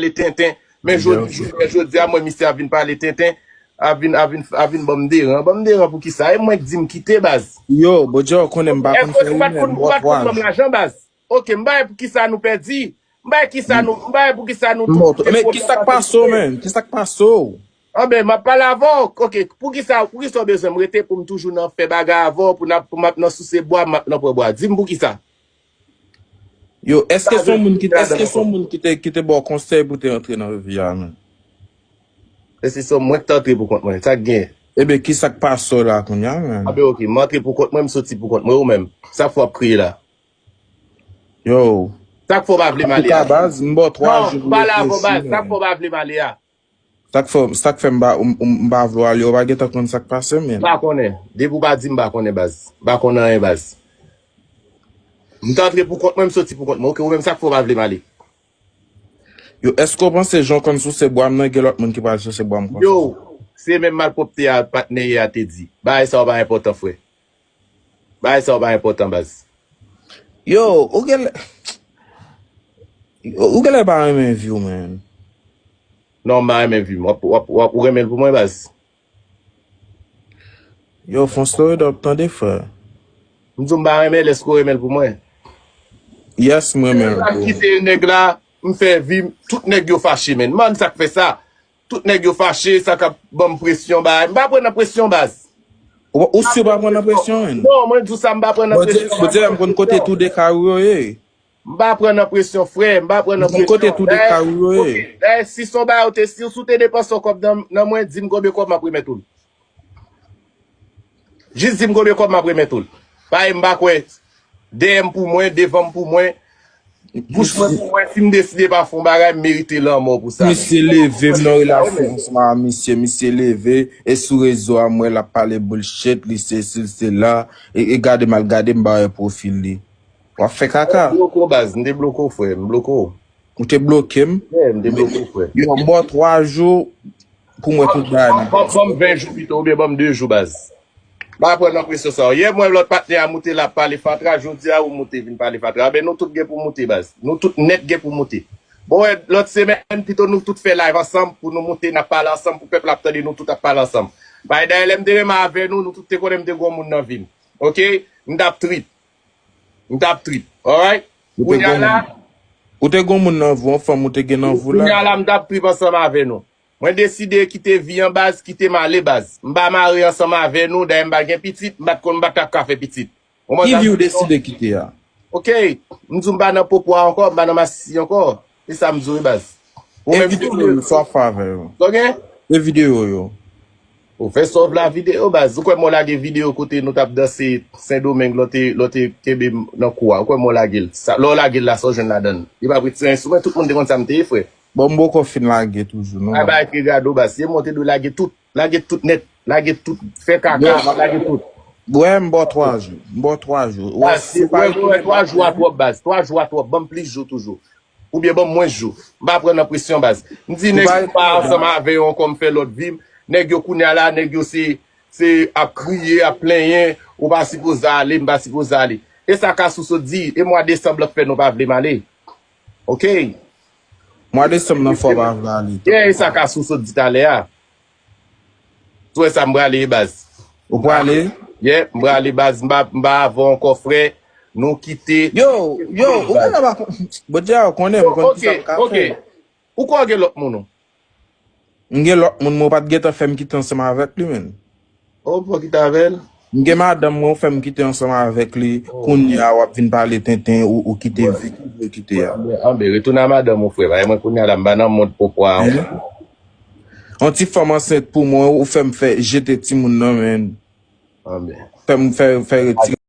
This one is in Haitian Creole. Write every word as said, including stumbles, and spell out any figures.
pale tenten. Men jodi, jodi a, mwen, misye ap vin pale tenten, ap vin, ap vin, ap vin ban m deran. Ban m deran pou kisa? E mwen k di m kite, baz. Yo, Bondye, ou konnen m pa konn fè rimè, m bò twa jou. Ok, m pa wè pou kisa nou pèdi. M pa wè kisa nou, m pa wè pou kisa nou tout. Men kisa k pase w, menn? Kisa k pase w? Anben, m ap pale avè w. Ok, pou kisa, pou kisa w bezwen m rete pou m toujou nan fè bagay avè w, pou n ap, pou m ap nan souse bwa, m ap nan pran bwa? Di m pou kisa. Yo, èske se yon moun ki, èske se yon moun ki te, ki te ba w konsèy pou te antre nan vi a, menn? Èske se mwen ki t antre pou kont mwen? Sa k gen? Ebyen, kisa k pase w la kounye a, menn? Anben, ok, m antre pou kont mwen, m soti pou kont mwen, ou menm? Sa k fè w ap kriye la? Yo. Sa k fè w pa vle m ale a? Antouka, baz, m ba w twa jou pou reflechi, menn. Non, m pale avè w, baz. Sa k fè w pa vle m ale a? Sa k fè, sa k fè m pa, m, m, m pa vle w ale, ou pa gentan konn sa k pase, menn. M pa konnen. Depi w pa di m, m pa konnen, baz. M pa konn anyen, baz. M t antre pou kont mwen, m soti pou kont mwen. Ok, ou menm, sa k fè w pa vle m ale? Yo, èske w panse jan w konn souse bwa m nan, gen lòt moun ki pral chèche bwa m konsa? Yo, se menm malpwòpte a patnè a te di. Bagay sa yo pa enpòtan, frè. Bagay sa yo pa enpòtan, baz. Yo, ou genlè, ou genlè pa renmen vi w, menn. Non, m pa renmen vi m. W ap, w ap, w ap, ou renmen l pou mwen, baz? Yo, fon story dòp tande, frè. M di w m pa renmen l, èske w renmen l pou mwen? Yes, m renmen l, bro. M kite nèg la, m fè vi m, tout nèg yo fache, menn. Man, sa k fè sa? Tout nèg yo fache, sa k ap ban m presyon, bagay. M pa pran nan presyon, baz. Ou, ou si w pa pran nan presyon, menn? Non, mwen di w sa, m pa pran nan presyon. Bondye, Bondye, m konn kote tou de kay ou yo ye. M pa pran nan presyon, frè. M pa pran nan presyon. M konn kote tou de kay ou yo ye. Dayè, ok. Dayè, si se yon bagay ou te, si, si w te depanse yon kòb nan, nan mwen, di m konbyen kòb m ap remèt ou l. Jis di m konbyen kòb m ap remèt ou l. Paske m pa kwè. Dèyè m pou mwen, devan m pou mwen, bouch mwen pou mwen, si m deside pa fè yon bagay, m merite lanmò pou sa. Misye leve, m nan relasyon ansanm ak misye, misye leve, e sou rezo a, m wè l ap pale bullshit, li sesi, l sela, e, e gade m al gade, m pa wè pwofil li. W ap fè kaka. M bloke w, baz, m debloke w, frè, m bloke w. Ou te bloke m. Yeah, m te bloke w, frè. Yo, m ba w twa jou pou m wè tout bagay nan plas. Ban m ven jou pito, oubyen ban m de jou, baz. M pa pran nan presyon sa yo. Yè, m wè lòt patnè a moute, l ap pale fatra. Jodi a, ou moute, vin pale fatra. Anben, nou tout gen pou moute, baz. Nou tout nèt gen pou moute. Bon, wè, lòt semèn, pito nou tout fè live ansanm pou nou moute, n ap pale ansanm, pou pèp la ap tande nou tout ap pale ansanm. Paske dayè, lè m te renmen avè nou, nou tout te konnen m te gen yon moun nan vi m. Ok? M t ap trip. M t ap trip. Alright? Ou te gon moun, ou te gon moun nan vi w, yon fanm ou te gen nan vi w la. Kounye a la, m t ap trip ansanm avè nou. Mwen deside kite vi an, baz, kite m ale, baz. M pa mare ansanm avè nou, dayè m pa gen pitit, m pa t konn, m pa t ap ka fè pitit. Ou konprann sa m di w? Ki vi w deside kite a? Ok, m di w m pa nan popo a ankò, m pa nan masisi ankò. Se sa m di w wi, baz. Ou menm, e videyo yo, sa w ap fè avè yo? Sa w gen? E videyo yo? Ou fè sa w vle a videyo, baz. Ou kwè m wè w lage videyo kote nou t ap danse Sendomeng, lè w te, lè w te kenbe m nan kou a? Ou kwè m wè w lage l? Sa, lè w lage l la, sa w jwenn ladan l? Li p ap retire anyen sou mwen, tout moun te konn sa m te ye, frè. Bon, m poko fin lage toujou, non. Ay, bagay ki gade w, baz. Se mwen w te dwe lage tout. Lage tout nèt. Lage tout. Fè kaka, lage tout. Wè, m ba w twa jou. M ba w twa jou. Baz, se pa wè, wè, twa jou a twòp, baz. Twa jou a twòp. Ban m plis jou toujou. Oubyen ban m mwens jou. M pa pran nan presyon, baz. M di nèg yo pa ansanm avè yo ankò, m fè lòt vi m. Nèg yo kounye a la, nèg yo se, se ap kriye, ap plenyen, ou pa sipoze ale, m pa sipoze ale. E sa Kasou sot di, e mwa desanm lan k fè nou pa vle m ale. Ok? Mwa desanm nan fè w pa vle ale. Yeah, e sa Kasou sot di talè a. Ou wè sa m prale, baz. Ou prale? Yeah, m prale, baz. M pa, m pa avè w ankò, frè. Nou kite. Yo, yo, ou genlè pa kon-, Bondye a konnen, m konn ki sa m ka fè. Ok, ok. Ou kwè w gen lòt moun, ou? M gen lòt moun, men w pa t gentan fè m kite ansanm avèk li, menn. Oh, ou pa kite avè l? M gen madanm mwen, ou fè m kite ansanm avèk li. Oh. Kounye a, w ap vin pale tenten, ou, ou kite vi ki pou kite a. Anben, anben, retounen a madanm ou, frè. Paske mwen, kounye a la, m pa nan mond popo a ankò. Yon ti fanm ansent pou mwen, ou fè m fè jete timoun nan, menn. Anben. Fè m fè, fè retire